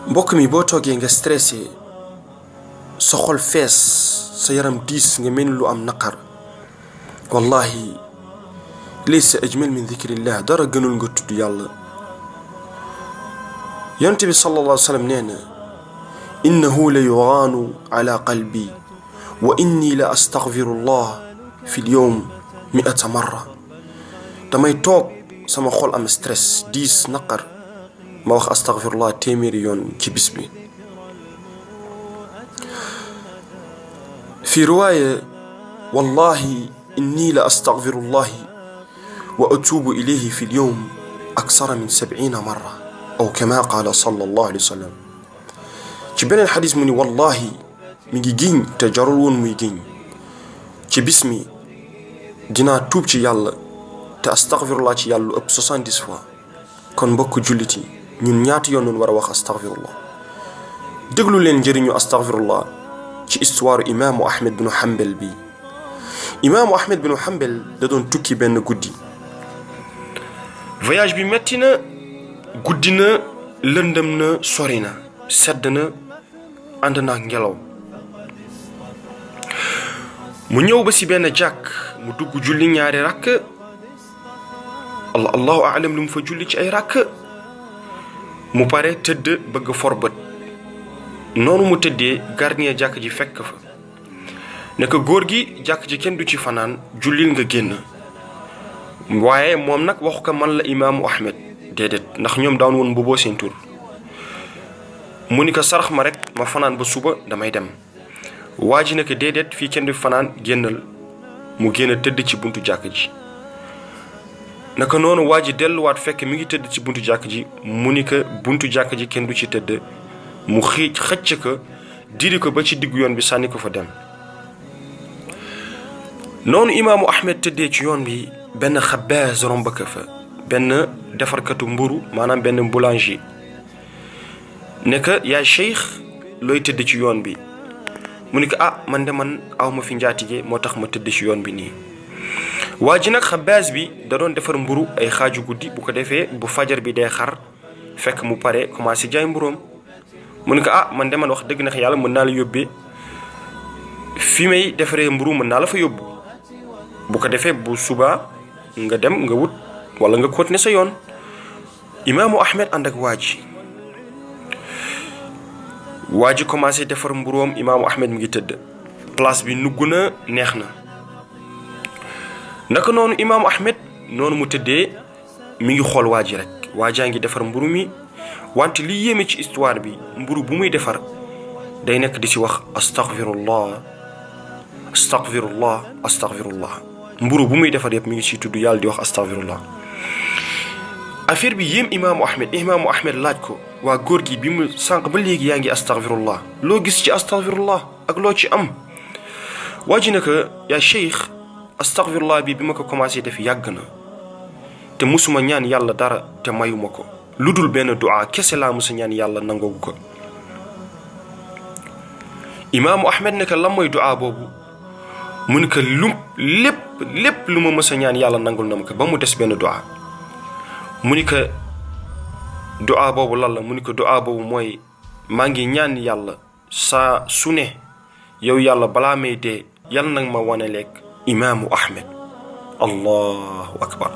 mbokk mi boo toogee nga stressé sa xol fees sa yaram diis nga mel lu am naqar wallahi laysa ajmal min dhikrillah dara gënul nga tudd yàlla yonent bi sallallahu alayhi wa sallam nee na innahu la yugaanu ala qalbi wa inni la astaghfirullah fi lyawm 100 marra damay toog sama xol am stress diis naqar ما وخ أستغفر الله تيميريون كبسبي في رواية والله إني لأستغفر الله وأتوب إليه في اليوم أكثر من 70 مرة أو كما قال صلى الله عليه وسلم جبنا الحديث مني والله ميجين تجرون ميجين كبسمي دينا توب يالا تأستغفر الله يالا أب 70 fois kon mbokk julliti ñun ñaati yoon ñu wara wax astaghfirullah déglu leen njëriñu astaghfirullah ci histoire imam Ahmed bin Hanbal bi imam Ahmed bin Hanbal da doon tukki benn guddi voyage bi metti na guddi na lëndëm na sori na sedd na ànd na ngelaw mu ñëw ba ci benn jàkk mu dugg julli ñaari rakk allahu a'lam lu mu fa julli ci ay rakk mu pare tëdd bëgg forbët noonu mu tëddee gardien jàkk ji fekk fa ne ko góor gi jàkk ji kenn du ci fanaan jullil nga génn waaye moom nag waxu ko man la imaamu Ahmed déedéet ndax ñoom daan woon mbubboo seen tur mu ni ko sarax ma rek ma fanaan ba suba damay dem waa ji ne ko déedéet fii kenn du fanaan génnal mu génn tëdd ci buntu jàkk ji naka noonu waa ji delluwaat fekk mi ngi tëdd ci buntu jàkk ji mu ni ko buntu jàkk ji kenn du ci tëdd mu xëcc ko diri ko ba ci diggu yoon bi sànni ko fa dem noonu imaamu Ahmed tëddee ci yoon bi benn xabaaz romb ko fa benn defarkatu mburu maanaam benn boulanger ne ko yaa cheikh looy tëdd ci yoon bi mu ni ko man de man aw ma fi njaatige moo tax ma tëdd ci yoon bi nii waa ji nag xabaaz bi da doon defar mburu ay xaaju guddi bu ko defee bu fajar bi day xar fekk mu pare commencé jaay mburoom mu ne ko man de man wax dëgg na yàlla mën naa la yóbbee fi may defaree mburu mën naa la fa yóbbu bu ko defee bu suba nga dem nga wut wala nga continuer sa yoon imaamu Ahmed ànd ak waa ji commencé defar mburoom imaamu Ahmed mi ngi tëdd place bi nugg na neex na naka noonu imaamu Ahmed noonu mu tëddee mi ngi xool waa ji rek waa jaa ngi defar mburu mi wante li yéeme ci histoire bi mburu bu muy defar day nekk di ci wax astaghfirullah astaghfirullah astaghfirullah mburu bu muy defar yëpp mi ngi ciy tudd yàlla di wax astaghfirullah affaire bi yéem imaamu Ahmed laaj ko waa góor gi bi mu sànq ba léegi yaa ngi astaghfirullah loo gis ci astaghfirullah ak loo ci am waa ji ne ko yaa cheikh astaghfirullah bi ma ko commencé def yàgg na te musuma ñaan yàlla dara te mayuma ko lu dul benn du'a kese laa musa ñaan yàlla nangoogu ko imaamu Ahmed ne ko lan mooy du'a boobu mu ne ko lépp lu ma mës a ñaan yàlla nangul na ma ko ba mu des benn du'a mu ni ko du'a boobu lan la mu ni ko du'a boobu mooy maa ngi ñaan yàlla saa su ne yow yàlla balaa may dee yàlla nag ma wane leeg imaamu Ahmed allahu akbar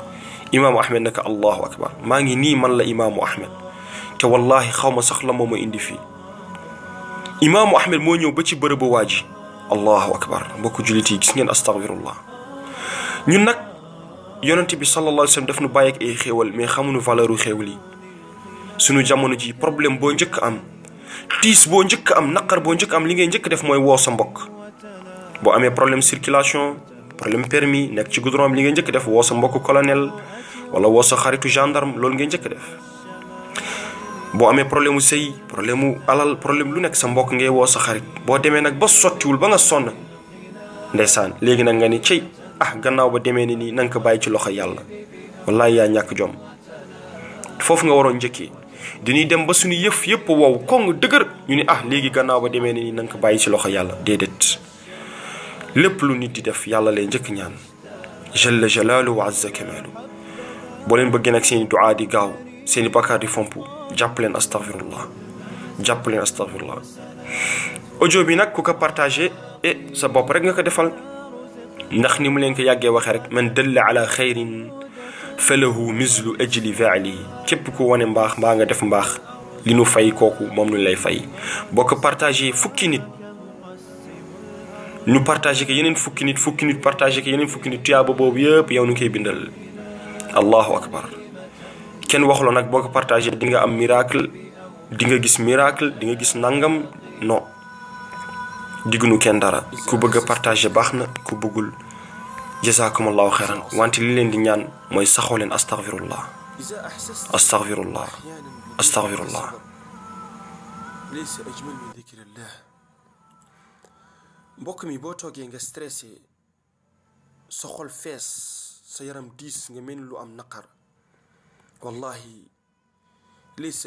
imaamu Ahmed naka allahu akbar maa ngi nii man la imaamu Ahmed te wallahi xaw ma sax la moo ma indi fii imaamu Ahmed moo ñëw ba ci bërëbu waa ji allahu akbar mbokku jullit yi gis ngeen astaghfirullah ñun nag yonent bi sallallahu alayhi wa sallam daf nu bàyyi ak ay xéewal mais xamuñu valeuru xéewal yi sunu jamono ji problème boo njëkk am tiis boo njëkk am naqar boo njëkk am li ngay njëkk def mooy woo sa mbokk boo amee problème circulation problème permis nekk ci goudron bi li ngay njëkk def woo sa mbokk colonel wala woo sa xaritu gendarme loolu ngay njëkk def boo amee problème mu sëy problème mu alal problème lu nekk sa mbokk ngay woo sa xarit boo demee nag ba sottiwul ba nga sonn ndeysaan léegi nag nga ni cey gannaaw ba demee ni nii na nga ko bàyyi ci loxo yàlla wallahi yaa ñàkk jom foofu nga waroon njëkkee dañuy dem ba suñu yëf yëpp wow koŋ dëgër ñu ni léegi gannaaw ba demee ni nii na nga ko bàyyi ci loxo yàlla déedéet lépp lu nit di def yàlla lay njëkk ñaan jalla jalaalu wa azza kamaalu boo leen bëggee nag seeni duaa di gaaw seeni bakkaar di fomp jàpp leen astaghfirullah jàpp leen astaghfirullah. audio bi nag ku ko partagé sa bopp rek nga ko defal, ndax ni mu leen ko yàggee waxee rek man dalla ala xayrin falahu mislu ajli faalihi. képp ku wane mbaax mbaa nga def mbaax li nu fay kooku moom lu lay fay. boo ko partagé fukki nit ñu partagé ko yeneen fukki nit partagé ko yeneen fukki nit, tuyaaba boobu yëpp yow nu koy bindal. allahu akbar. kenn waxuloo nag boo ko partagé di nga am miracle, di nga gis miracle, di nga gis nangam. non, digunu kenn dara. ku bëgg a partagé baax na, ku bëggul jazakumullahu xeyran. wante li leen di ñaan mooy saxoo leen astaghfirullah astaghfirullah astaghfirullah. mbokk mi boo toogee nga stressé, sa xol fees, sa yaram diis, nga mel ni lu am naqar, wallahi